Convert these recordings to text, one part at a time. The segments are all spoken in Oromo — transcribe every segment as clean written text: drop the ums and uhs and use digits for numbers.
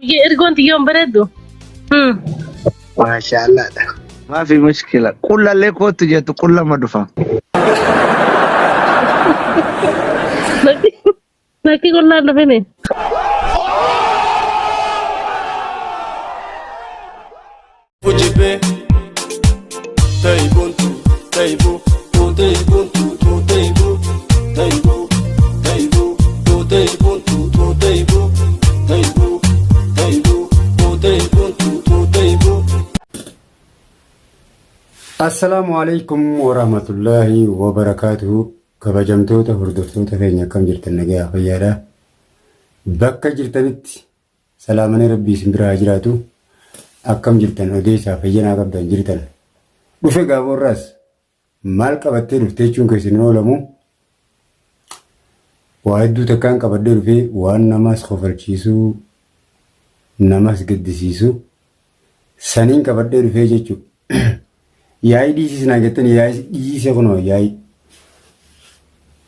Ergoon tiyyoon bareeddu. Maashaallaadha. Maafi mushkila. Qullallee kootu jettu qullama dhufa. Bakki qullaan dhufini. Fujibe, taibuntu, taibu, tu taibuntu, tu taibu, taibu, taibu, tu taibuntu, tu taibu, taibu, taibu, tu taibuntu, tu taibu. Assalaamu alaikum warahmatullaahi wabarakaatuhu. Kabajamtoota hordoftoota keenya, akkam jirtan? Nagayaa, fayyaadha? Bakka jirtanitti salaamanii rabbii isin bira haa jiraatu. Akkam jirtan? Odeessaa fayyanaa qabdan jirtan. Dhufe gaaborraas maal qabattee dhufte jechuun keessan hin oolamu. Waa hedduu takkaan qabadhee dhufee, waan namas kofalchiisuu, namas gaddisiisu saniin qabadhee dhufee jechuudha. Yaa'ii dhiisis naa jettanii, yaa'ii dhiise, kunoo yaa'ii.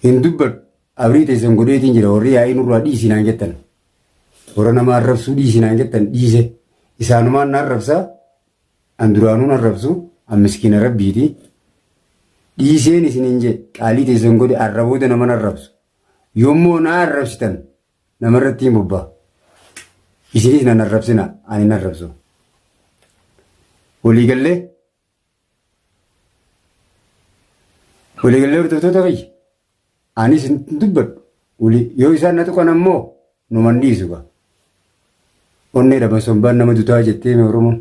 Hin dubbadhu, abrii teessan godheetiin jira. Warri yaa'ii nurraa dhiisi naan jettan. Warra nama arrabsuu dhiisi naan jettan dhiise. Isaanumaan na arrabsaa, an duraanuu na arrabsu, an miskiina rabbiiti. Dhiiseen isiniin jee, qaalii teessan godhe, arrabooda nama na arrabsu. Yommuu na arrabsitan namarratti hin bobbaa. Isinis nan arrabsina, ani hin arrabsu. Waliigallee? Waliigallee, hordoftoota kiyya? Anis hin dubbadhu. Yoo isaan na tuqan ammoo numan dhiisu gaa. Onnee dhaban sombaan nama dutaa jettee mee Oromoon.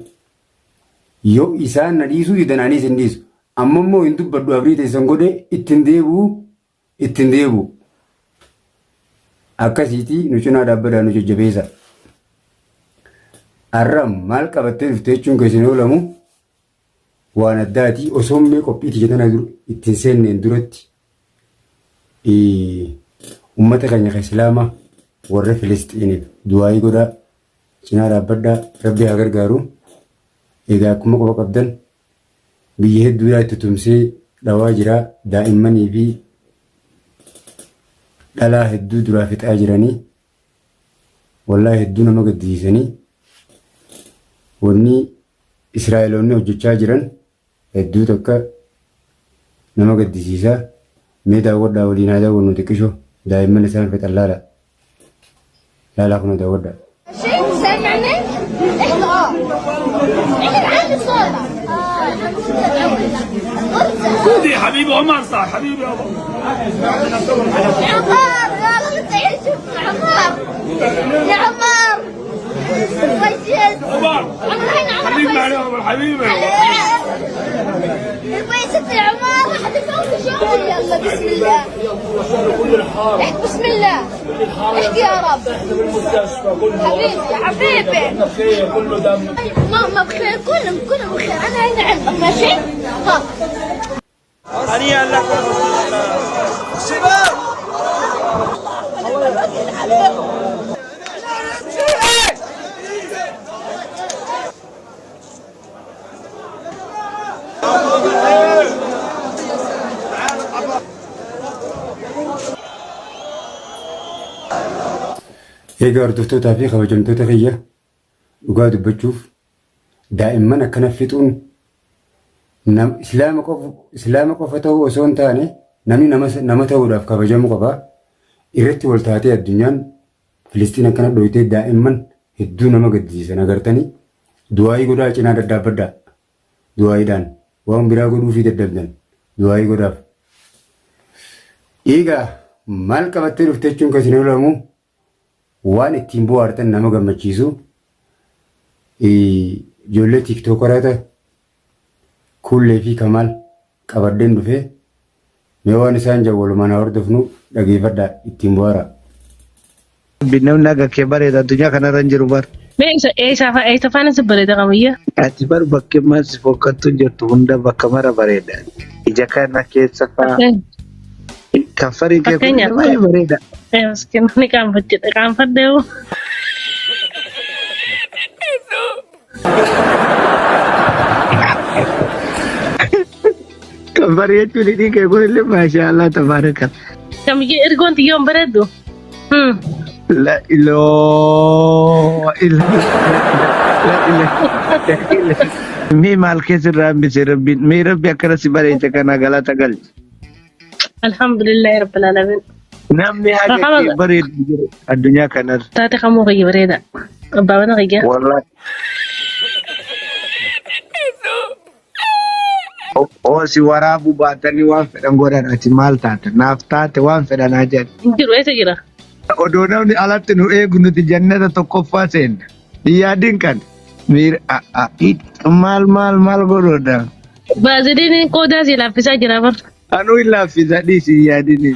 Yoo isaan na dhiisuu didan anis hin dhiisu. Amma immoo hin dubbadhu, abrii teessan godhee ittiin deebi'u, ittiin deebi'u. Akkasiitii nu cinaa dhaabbadaa, nu jajjabeessa. Har'a maal qabattee dhufte jechuun keessan oolamu, waan addaati. Osoo mee qophiiti jedhana ittiin seenneen duratti, ummata keenya kan Islaamaa warra Filistiiniif du'aayii godhaa, cinaa dhaabbadhaa, rabbi haa gargaaru. Egaa akkuma quba qabdan biyya hedduudhaa itti tumsee dhawaa jira, daa'immanii fi dhalaa hedduu duraa fixaa jiranii, wallaahi hedduu nama gaddisiisanii. Wanni Israa'eloonni hojjechaa jiran hedduu takka nama gaddisiisa. Mee daawwadhaa, waliin haa daawwannu xiqqishoo. Daa'imman isaan fixan laala. Laalaa, kunoo daawwadhaa. شيء سامعني؟ احنا احنا عندي صوتك. خذي يا حبيبي عمر، صح حبيبي يابا. عمار، يا الله تعيش عمار، يا عمار كويس. عمر. عمر هنا عمر. خليك معنا يا عمر حبيبي. كويس يا عمر، حتفوت شغل. يلا بسم الله، احكي بسم الله، احكي يا رب. حبيبي حبيبي. بخير، كله دم. ماما بخير، كلهم كلهم بخير. انا هنا عندك، ماشي؟ ها. هنيئا لكم. شباب. عليهم. Egaa hordoftootaa fi kabajamtoota kiyya, dhugaa dubbachuuf daa'imman akkana fixuun islaama qofa ta'uu osoo hin taane, namni nama ta'uudhaaf kabajamuu qaba. Irratti wal taatee addunyaan Filistiin akkana dhoyitee daa'imman hedduu nama gaddisiisan agartanii, du'aayii godhaa, cinaa daddaabbadhaa. Du'aayiidhaan waan biraa godhuufii dadhabdan du'aayii godhaaf. Egaa maal qabattee dhufte jechuun kan isin oolamu, waan ittiin bohaartan, nama gammachiisu, ijoollee tiiktookaroota Kuullee fi Kamaal qabadheen dhufee. Mee waan isaan jedhan walumaan haa hordofnu, dhageeffadhaa, ittiin bohaaraa. Namni akka kee bareeda addunyaa kanarra hin jiru bar. Mee isa eessa eessa faana si bareeda qabayya? Ati bar bakkee si fokkattu hin jirtu hunda bakka mara bareeda. Ija kana keessa faa kanfarii kee kun Fakkeenyaaf. baay'ee bareeda. Miskiin ni qaanfachidha, qaanfadhee. Kanfarii jechuun hidhii kee kun illee maashaallah tabaarakal. Kamiyyee, ergoon tiyyoon bareeddu. La iloo ila la ila. Mee maal keessa irraa hambise rabbiin? Mee rabbi akkana si bareeche kana galata galchi. Alhamdulillahi rabbil alamin. Namni haga Raqama kee bareedu hin jiru addunyaa kanarra. Taate kamuu kiyya bareeda. Abbaa mana kiyya. Wallahi. Oo si waraabuu baatanii waan fedhan godhan ati maal taate? Naaf taate waan fedhan haa jedhan. Hin jiru eessa jira? Odoo namni alatti nu eegu nuti jannata tokkoffaa seenna. Hin yaadin kan. Miira maal maal maal godhuudha? Baaziliin qoodaa si laaffisaa jira bar. Anuu hin laaffisa dhiisi hin yaadini.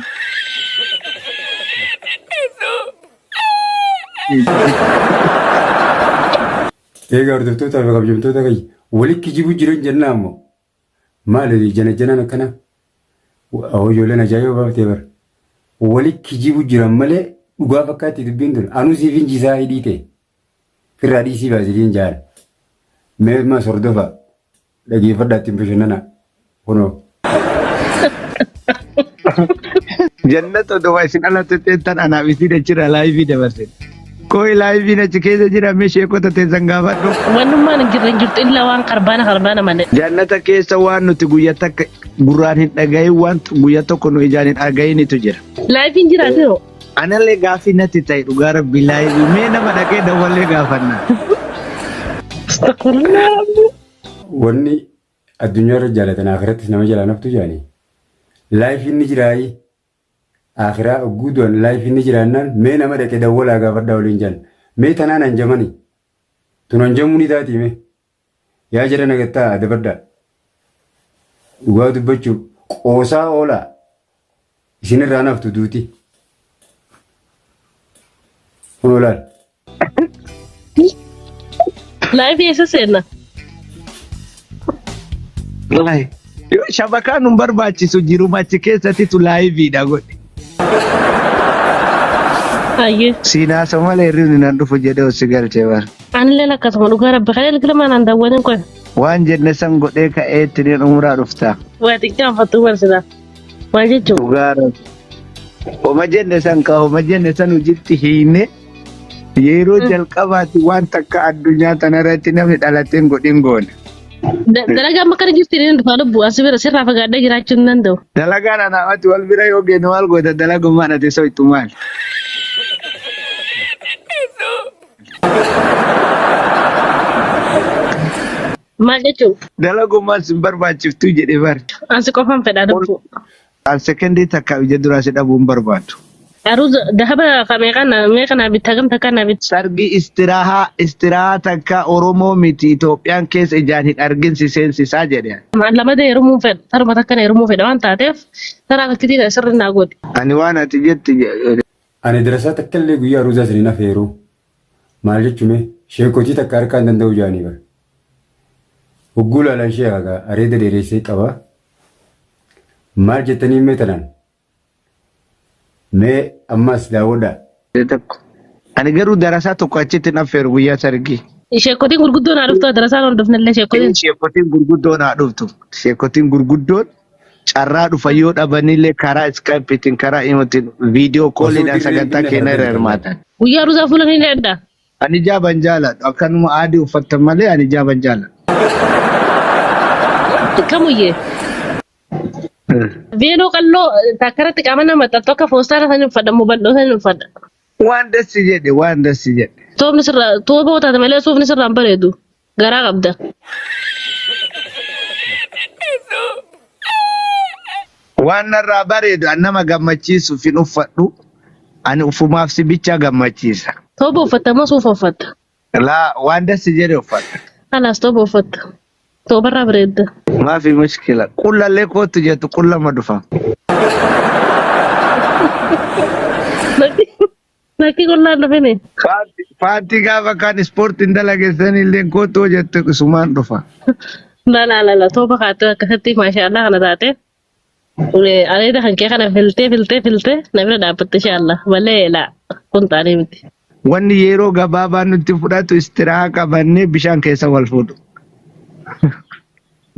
Egaa hordoftoota fi kabajamtoota kiyya walitti kijibu jiran jennaa ammoo maali jana janaan akkana ijoolleen ajaa'iba baaftee bara walitti kijibu jiran malee dhugaa fakkaatti dubbiin tun anuu siif hin jisaa hidhii ta'e firraa dhiisii baasiliin jaala mee maas hordofa dhageeffadhaa ittiin bashannanaa kunoo. Jannata odoo isin alatti teettan anaaf isin achirra laayivii dabarsin. Kooyi laayiviin achi keessa jira mee sheekota teessan gaafadhu. Wannummaan hin jirre hin jirtu illa waan qarbaana qarbaana malee. Jannata keessa waan nuti guyya takka gurraan hin dhagahin waan guyya tokko nu ijaan hin dhagahinitu jira. Laayiviin jiraate hoo? Anallee gaaffii natti ta'e dhugaa rabbi laayivii mee nama dhaqee dawwallee gaafanna. Astaghfirullah. Wanni addunyaa irra jaalatan akhirattis nama jalaa naftu jaanii. Laayifiin ni jiraayi. Akhiraa ogguu du'an laayifiin ni jiraannaan mee nama dhaqe dawwalaa gaafadhaa waliin jaan. Mee tanaan hanjamani. Tun hanjamuu ni taatii mee. Yaa jara nagattaa adabadhaa. Dhugaa dubbachuuf qoosaa oolaa. Isinirraa naftu duuti. Kun olaal. Laayivii eessa seenna? Wallahi. Yoo shabakaan nun barbaachisu jiruma achi keessattitu laayiviidha godhe. Hayyee. Siin haasa'u malee hirribni nan dhufu jedhee os si galchee bara. Anilleen akkasuma dhugaa rabbi kan ilgila manaan daawwatin kun. Waan jenne san godhee ka'ee ittiin umuraa dhufta. Waa xiqqaan fattuu barsiisa. Maal jechuun? Dhugaa rabbi. Homa jenne san ka homa jenne san hojiitti hiine yeroo jalqabaati waan takka addunyaa tanarratti namni dhalatee hin godhin goone. Dalagaa amma kana jirti inni dhufaa lubbu as bira sirraa fagaadhee jiraachuu hin danda'u. Dalagaan anaafatti wal bira yoo geenne maal goota dalagummaan ati soytu maal? Maal jechuun? Dalagummaan sin barbaachiftuu jedhe bar. Ansi qofaan fedhaa lubbuu. An sekendii takka ija duraa si dhabuu hin barbaadu. Aruuza dahaba ka meeqa na meeqa naa bitta hagam takka naa bitta. Sargii istiraahaa istiraahaa takka Oromoo miti Itoophiyaan keessa ijaan hin argin si seensisaa jedhe. An lamada heerumuu hin fedhu. Taruma takkan heerumuu fedha waan taateef taraa takkitii tana sirri naa godhi. Ani waan ati jette jedhe. Ani darasaa takka illee guyyaa aruuzaa isin hin afeeru. Maal jechu mee? Sheekotii takka harkaa hin danda'u jaanii bara. Hogguu laalan sheeka gaa areeda dheereessee qaba. Maal jettanii mee tanaan? Mee ammas daawwadhaa. Tokko. Ani garuu darasaa tokko achitti hin affeeru guyyaa sargii. Sheekotiin gurguddoon haa dhuftu darasaan hordofnellee sheekotiin. Sheekotiin gurguddoon haa dhuftu. Sheekotiin gurguddoon carraa dhufa yoo dhabanillee karaa iskaaypiitiin karaa imotiin viidiyoo Osoo kooliidhaan dirreen sagantaa finne keenya irra fardeen hirmaatan. Guyyaa aruuzaa fuula ni danda'a. Ani jaaban jaaladhu. Akkanuma aadii uffattan malee ani jaaban jaaladhu. Kamuyyee. Veeloo qalloo takkaratti qaama nama maxxantu akka foostaara san uffadha moo bal'oo san uffadha. Waan dassi jedhe waan dassi jedhe. Toobni sirraa tooba yoo taate malee suufni sirraa hin bareedu. Garaa qabda. Waan narraa bareedu an nama gammachiisuuf hin uffadhu. Ani ufumaaf si bichaa gammachiisa. Tooba uffatta moo suufa uffatta? Laa waan dassi jedhe uffadha. Kalaas tooba uffatta. Toobarraa bareedda. Maafi mushkila. Qullallee kootu jettu qullama dhufa. Lakkii qullaan dhufini. Paantii gaafa kaan ispoortiin dalageessan illee kootu jettu isumaan dhufa. La la la la tooba kaattee akkasitti maashaallah kana taate. Areeda kan kee kana filtee filtee filtee na bira dhaabbatte inshaallah malee laa kun taanee miti. Wanni yeroo gabaabaa nutti fudhatu istiraahaa qabannee bishaan keessa wal fuudhu.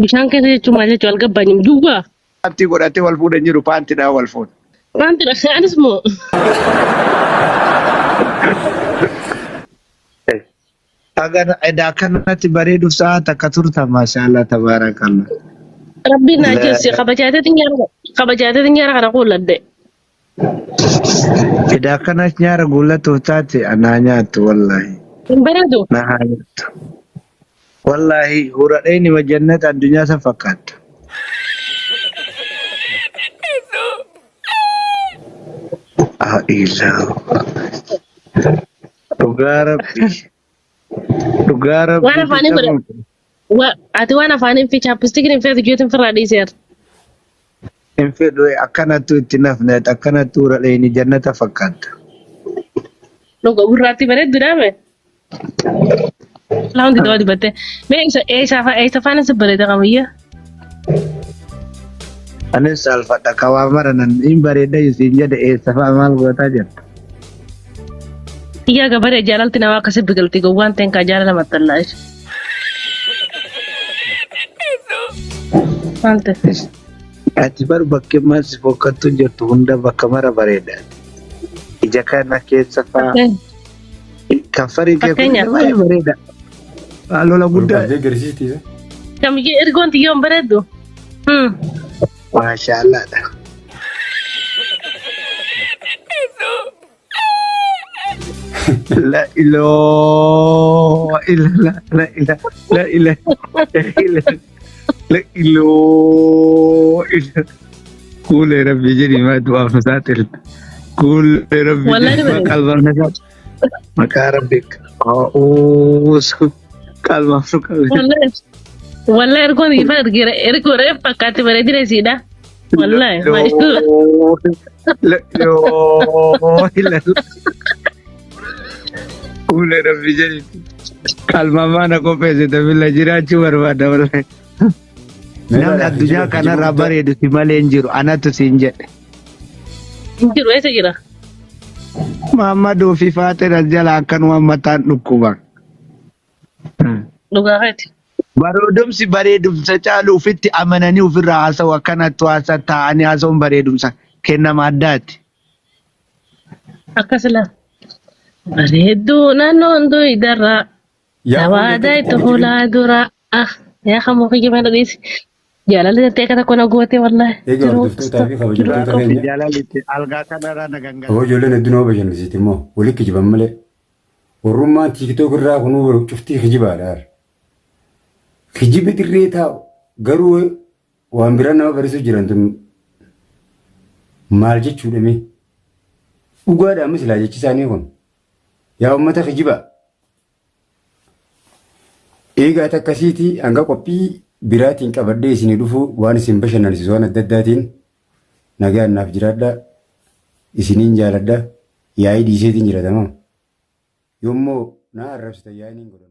Bishaan keessa jechuun maal jechuun algabbaanyim duwwaa. Paantii godhatee wal fuudhan jiru paantiidhaan wal fuudha. Paantiidha anis moo. Agar edaa kanatti bareeduuf sa'a takka turta maashaallah tabaarakallah. Rabbiin naa jeesse kabajaateetiin nyaara kana kuuladde. Edaa kanas nyaara guullatuuf taate anaa nyaattu wallaahi. Hin bareedu. Na haa nyaattu. Wallaahi huradheen ima jannata addunyaa san fakkaatta. Ah, ilaa. Dhugaa rabbi. Dhugaa rabbi. Waan afaanii godhe. Ati waan afaaniin fi chaappistikiin hin feetu jeetiin firraa dhiiseera. Hin fedhu akkanattu itti nafne akkanattu huradheeni jannata fakkaatta. Dhuga gurraatti bareeddu dhaame. Laa hundi dawaa dibattee. Mee isa eessa faana si bareeda qabayya? Anis saalfadha kawaa mara nan hin bareedda isiin jedhe eessa fa'a maal gootaa jirta. Iyyaa gabaree jaalalti namaa akkasii biqilti gowwaan ta'een kaa jaalala maxxannaa jechuudha. Maal ta'e? Ati bar bakkee maal si fokkattu jirtu hunda bakka mara bareeda. Ija kana keessa fa'a Kaffarii kee kun Fakkeenyaaf. baay'ee bareeda. Lola guddaa. Qabdee agarsiisti isa. Kamiyyee ergoon xiyyoon bareeddu. Maashaallaadha. La ilaha illallah la ilaha la ilaha illallah la ilaha illallah. Kuulee rabbi jedhi maa du'aaf nu saaxilta. Kuulee rabbi Wallahi jedhi maa bareeda. qalbaaf na saaxilta. Maqaa rabbi. A'uuzu qalmaaf nu qabde. Wallahi. Wallahi ergoon ifan ergeera ergoo reef fakkaatti bareedina isiidha. Wallahi. La ilaha illallah. Kuulee rabbi jedhi. Qalmamaa na qopheessite billa jiraachuu barbaada wallahi. Namni addunyaa kanarraa bareedu si malee hin jiru anatu siin jedhe. Hin jiru eessa jira? Maammaduu fi Faaxeen as jala akkanuma mataan dhukkuba. Dhugaa keeti. Bareedumsi bareedumsa caalu ofitti amananii ofirraa haasa'u akkanattu haasa taa'anii haasa'uun bareedumsa kennama addaati. Akkas laa. Bareedduu naannoo hunduu idarraa. Dawaadaa itti fuulaa dura. Ah, yaa kamuu kiyya mana dhiisi. Jaalalli jettee akka tokko na goote wallaahi. Egaa hordoftootaa fi kabajamtoota keenya. Jaalalitti algaa kanarraa na gangalcha. Aboo ijoolleen hedduu nama bashannansiiti immoo walitti kijiban malee. Warrummaan tiiktook irraa kunuu cuftii kijibaadha. Kijibi dirree taa'u garuu waan biraa nama barsiisuu jiran tun maal jechuudha mee? Dhugaadha amma silaa jechi isaanii kun. Yaa uummata kijibaa. Eegaa takkasiiti hanga qophii biraatiin qabadhee isinii dhufu waan isin bashannansiisu waan adda addaatiin nagaan naaf jiraadha. Isiniin jaaladha. Yaa'ii dhiiseetiin jira tamam. Yoommoo na arrabsitan yaa'ii niin godha.